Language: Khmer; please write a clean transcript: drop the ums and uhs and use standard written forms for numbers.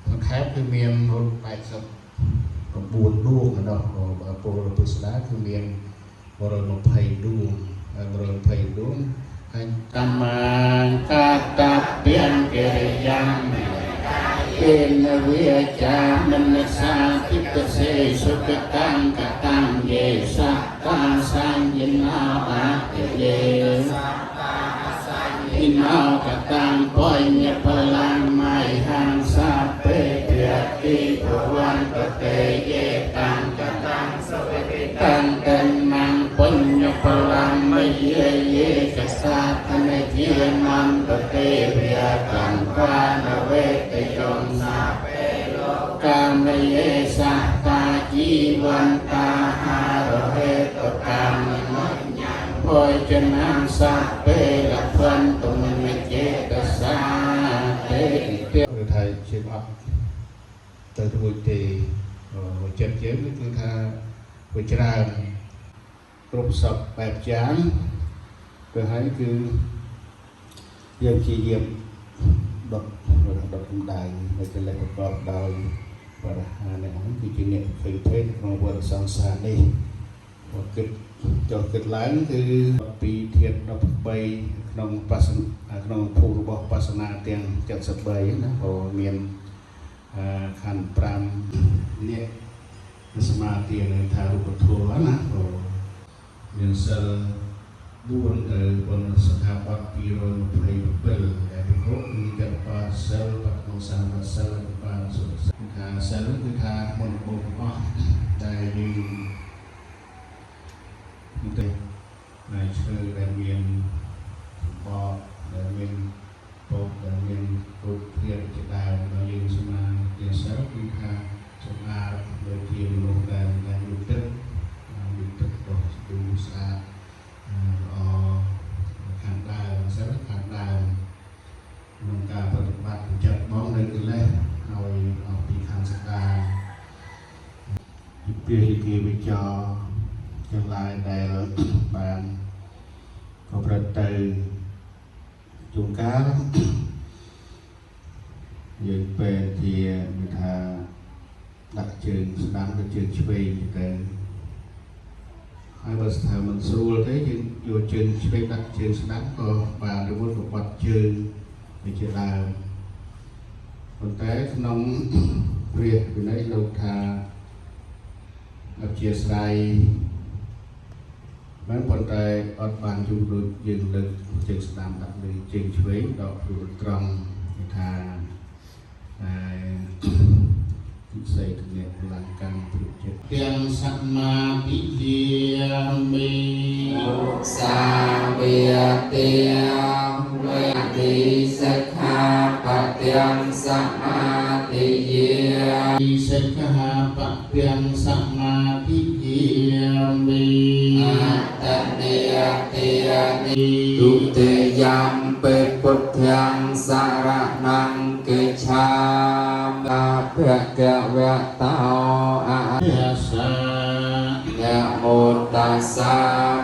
ក្នុងខេត្តគឺមានរត់89ដួងឯណោះបើពលពុស្ដាគឺមាន120ដួងហើយ120ដួងហើយកម្មាកាតាពៀនកិរិយាពេនវិចាមនសាទិតសេសុកតាំងកតាំងយេសតាសញ្ញនាបាតិយេិណោកតាំងបញ្ញបលាំងមៃហੰសាពេភតិភវន្តតេយេតាំងកតាំងសុវិតាំងតនំបញ្ញបលាំងមយេយេកសាធនជានន្តតេភយកង្កានវេតយំសាពេលោកាមយេសតាជីវន្តាហារហេតកម្មភោជនាសាពេលភន្តុមិចេតសាទេគឺថាជាអត់ទៅរួចទេចិត្តយើងគឺថាវាច្រើនគ្រប់សពបែបយ៉ាងទៅហើយគឺយើងជាយាមដុតដុតកម្ដៅនៅកិលេសប្រកបដោយបរិហានេះគឺជាអ្នកឃើញភេទក្នុងវដ្តសង្សារនេះបើគិតចុះគិតឡើងគឺពីធាតុ13ក្នុងបាសក្នុងភូមិរបស់បាសនាទាំង73ណាក៏មានខណ្ឌ5នេះសមាធិនៅថារូបធម៌ណាក៏មានសិល4ទៅបុណ្យសខាបទ227ដែលពិភពគឺចតបាសិលបក្នុងសាមសិលបានសុខថាសិលគឺថាមុនបុណ្យអស់ដែលយើងនេះទេហើយឈើដែលមានសម្បកដែលមានពកដែលមានរូបធាតុជាដើមដល់យើងសមាធិសិលគឺថាសម្អាតដូចជាមនុស្សដែលដែលមានទឹកមានទឹករបស់ស្ទូស្អាតល្អខាងដើមសិលខាងដើមក្នុងការប្រតិបត្តិចិត្តបងនៅកិលេសឲ្យអស់ពីខាងសកាពីពាគេវិចរទាំងឡាយដែលបានប្រព្រឹត្តទៅជួនកាលយើងពេលជាមានថាដាក់ជើងស្ដាំទៅជើងឆ្វេងទៅហើយបើស្ថាមិនស្រួលទេយើងយកជើងឆ្វេងដាក់ជើងស្ដាំក៏បានឬមួយក៏បាត់ជើងវាជាដើមប៉ុន្តែក្នុងព្រះវិន័យលោកថាអធិស្ឋ័យបានប៉ុន្តែអត់បានយូរដូចយើងលើកជើងស្ដាំដាក់លើជើងឆ្វេងដកខ្លួនត្រង់គេថាតែពិសេសទំនាក់កម្លាំងកម្មព្រឹកចិត្តទាំងសមាទិយាមិ សាវិតិវេតិសិក្ខាបទាំងសមាទិយា សិក្ខាបទាំងសមាទិយាមិ អតនេតិនិទុតិយំពេពុទ្ធាំសារណង្កិឆាមិភគវតោអ យសា នមោតស្សៈ